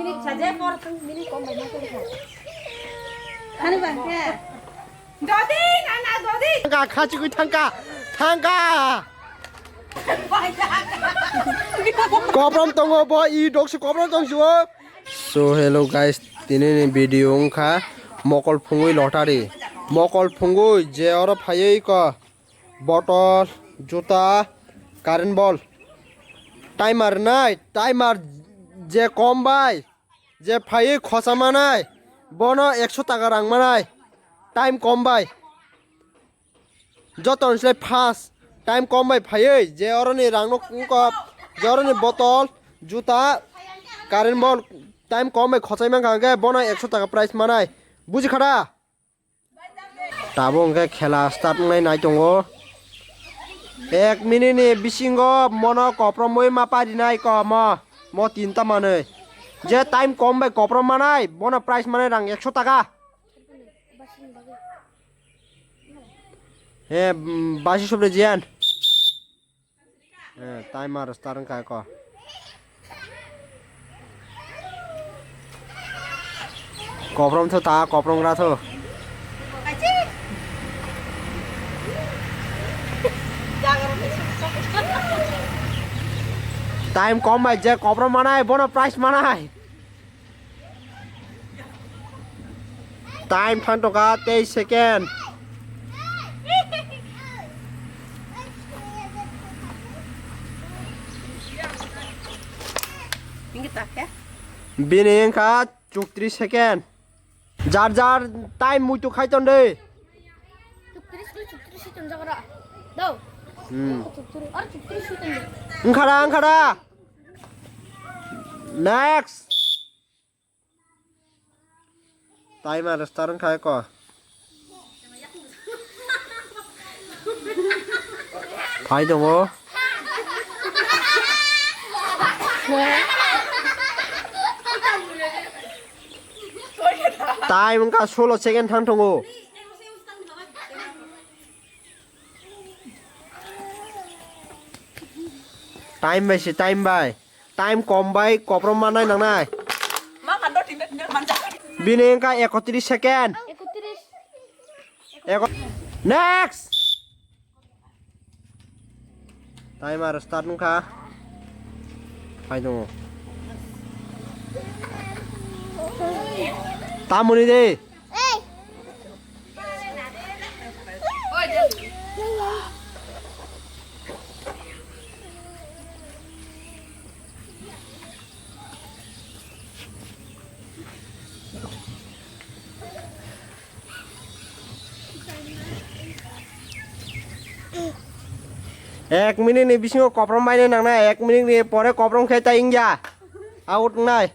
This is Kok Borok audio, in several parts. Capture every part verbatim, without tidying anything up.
Minute saja por tang, minute kom bai ma tang. Ani bang khe. Dodi, nana, dodi. Thangka, khachi kui thangka. Thangka. Koprom tongo bo, i dok se koprom tong juo. So hello guys, tini ni video wngkha mokol phungwi lottery. Mokol phungwi je oro phaiwi ko botol, juta, current ball. Timer nai, timer je kom bai, je phaiwi khosa manai, bono ekso taka rang manai, time kom bai. Joto ni slai fast, time kom bai phaiwi, je oroni rang no wngkha, je oroni botol, juta, current ball, time kom bai khochai mankha hwnkhe bono ekso taka prize manai. Buji kha da? Tabuk hwnkhe khela start wngnai nai tongo. Ek minute ni bisingo mono kopromwi ma parinai ko mo, mo tinta manwi. Je time kom bai koprom manai, bono prize manai rang ekso taka. He, mm, basi sobre jiyan. Eh, timer start wngkha ko. Koprom tho ta, koprom gra tho. Time kom bai je koprom manai, bono prize manai. Time thang tongkha tei second. Bini wngkha chuktrish second. Jar jar time muitu khai ton de. Chuktrish kilo chuktrish ton jagra. Dau. Hmm. Chuktrish, ar chuktrish ton de. Wngkha da, wngkha da. Next. Timer start wngkha ko. Phai tongo. Time wngkha solo second thang tongo. Time bai se, time bai. Time kom bai, koprom manai nangnai. Ma kan do tinda tinda manjak. Bini wngkha ekotris second. Ekotris. Eko-, next. Timer start wngkha. Phai tongo. Tamoni de. Ek minute ni bisingo koprom bainai nangnai, ek minute ni pore koprom khe tai wngya. Out wngnai.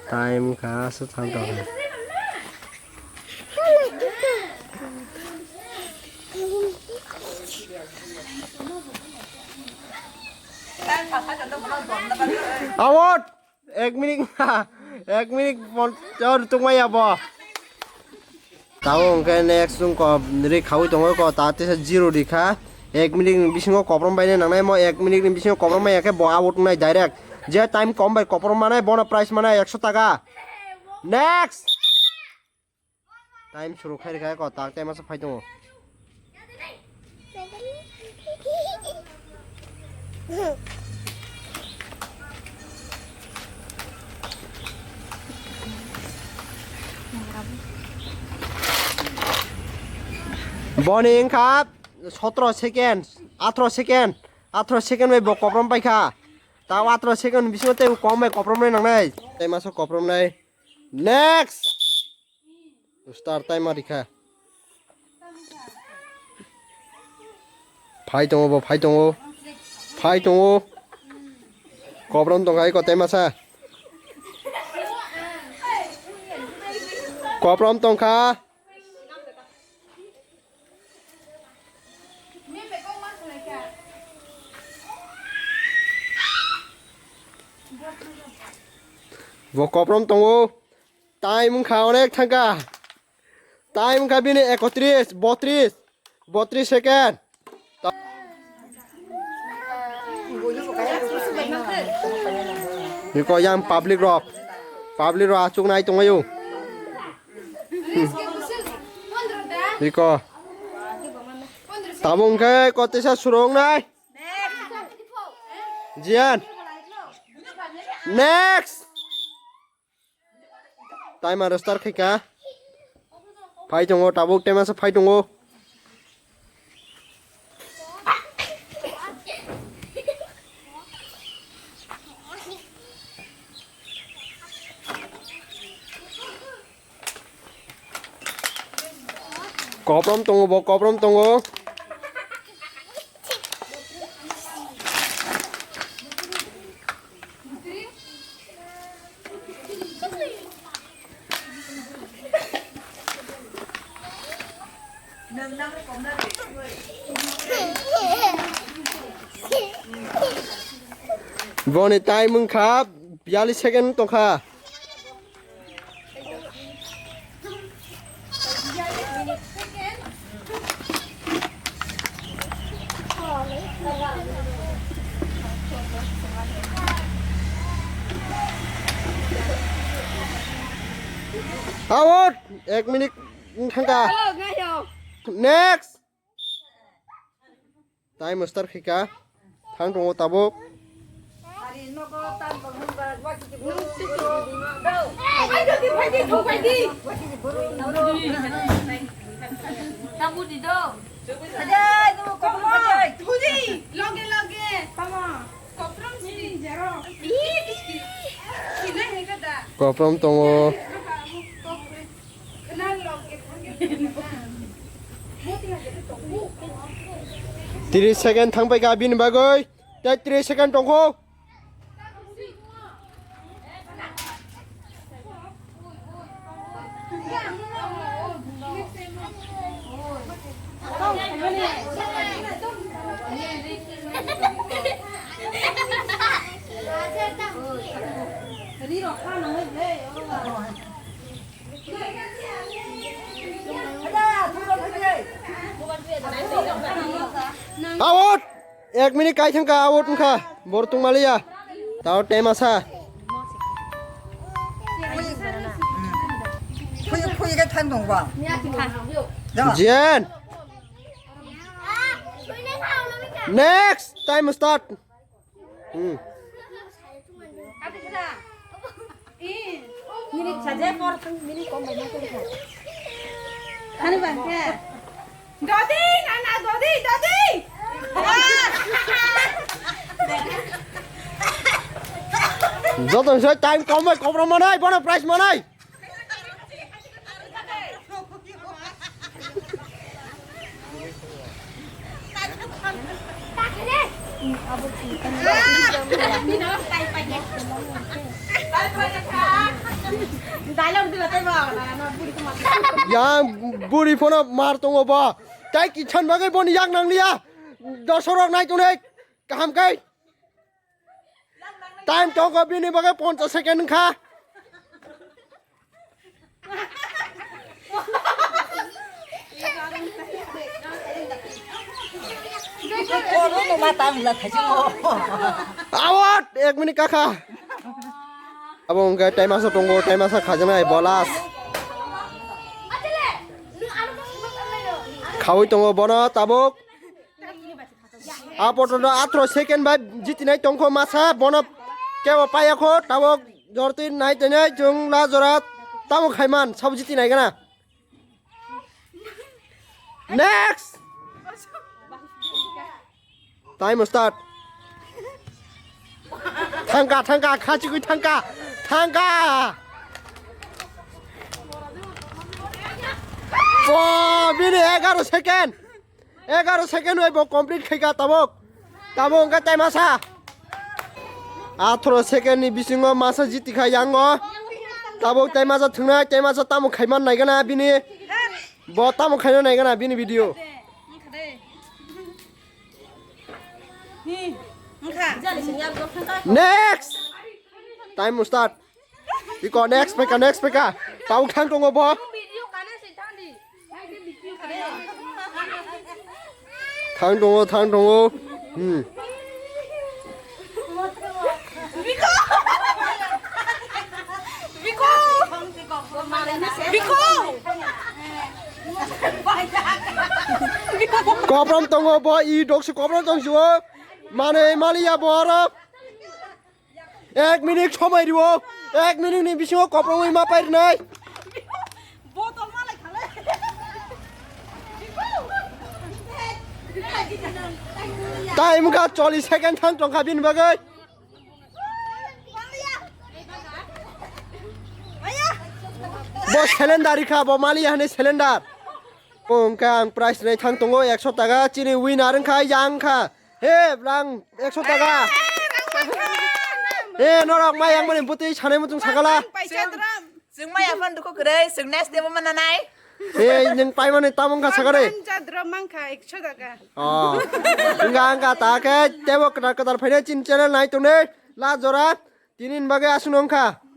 Time wngkha aswk thang tongkha. Out! Ek minute, ek minute pon-, chor tungmaya bo. Tao hwnkhe next wngkha ri khaui tongo ko, ta teisa zero rikha. Ek minute ni bisingo koprom bainai nangnai mo, ek minute ni bisingo koprom baiya khe bo out wngnai direct. Je time kom bai koprom manai bono prize manai ekso taka. Next. Time suru khai rikha ko, tak time asa phai tongo. Boni wngkha sotro second, atro second, atro second bai bo koprom paikha. Tao atro second bisingo tei kom bai koprom nai nangnai. Tei masa koprom nai. Next. Start time rikha. Phai tongo bo, phai tongo. Phai tongo. Koprom tongkha eko tei masa. Koprom tongkha. Bo koprom tongo. Time wngkha onek thangkha. Time wngkha bini ekotris, botris, botris second. Biko yang public rok, public rok achuk nai tongwi o. Biko. Tabuk hwnkhe kotisa surung nai. Jian. Next. Timer start khaika. Phai tongo, tabuk time asa phai tongo. Koprom tongo bo, koprom tongo. Boni time wngkha biyalish second tongkha. Out, ek minute thangka. Next. Time start khaika. Thang tongo tabuk. Koprom tongo. Tris second thangpaikha bini bagwi. Tei tris second tongkho. Out! Ek minute kai thangkha, out wngkha. Bor tongmaliya. Tao time asa. Phuyu, phuyu khe thang tong ba. Jang. Jian. Next time start. Hmm. Minute saja, por minute kom banyak tu. Anu bangke. Dodi, nana, dodi, dodi. Joto se time kom bai, koprom manai, bono prize manai. Yang buri phono mar tongo bo. Tai kichhan bagwi boni yak nangliya. Dosorok nai tongnai. Kaham kai. Time tongo bini bagwi ponchash second wngkha. Out! Ek minute kakha. Abo wngkha time asa tongo, time asa khajaknai bolas. Khaui tongo bono tabuk. A poto no atro second bai jitinai tongkho masa bono kebo payakho tabuk jorti nai tene jung la jora tamo khaiman sabo jitinai gana. Next. Time start. Thangka, thangka, khachikui thangka, thangka. Po, bini egaro second. Egaro second bai bo complete khaika tabuk. Tabuk wngkha time asa. Atharo second ni bisingo masa jiti kha yango. Tabuk time asa thwngnai, time asa tamo khaiman naigana bini. Bo tamo khaina naigana bini video. Next. Time start. Iko next peka, next peka. Tau thang tongo bo. Thang tongo, thang tongo. Hmm. Koprom tongo bo, i doksi koprom tong si o. Mane maliya bo oro. Ek minute somoi riwo. Ek minute ni bisingo koprongwi ma pairwnai. Time ka chollish second thang tongkha bini bagwi. Bo cylinder rikha, bo maliya hwnwi cylinder. Bo wngkha ang price rinai thang tongo ekso taka, chini winner wngkha yang kha. He, rang ekso taka. He, norok mai yang mani bwtwi sanai muchung sakala. Paisa dram. Chwng mai aphano dukhu kwrwi, chwng next day bo mananai. He, nwng paimani tamo wngkha sakare. Paisa dram mankha ekso taka. Oh. Wngkha wngkha ta khe tebo kwtal kwtal phainai chini channel nai tongnai. La jora tini ni bagwi aswk no wngkha.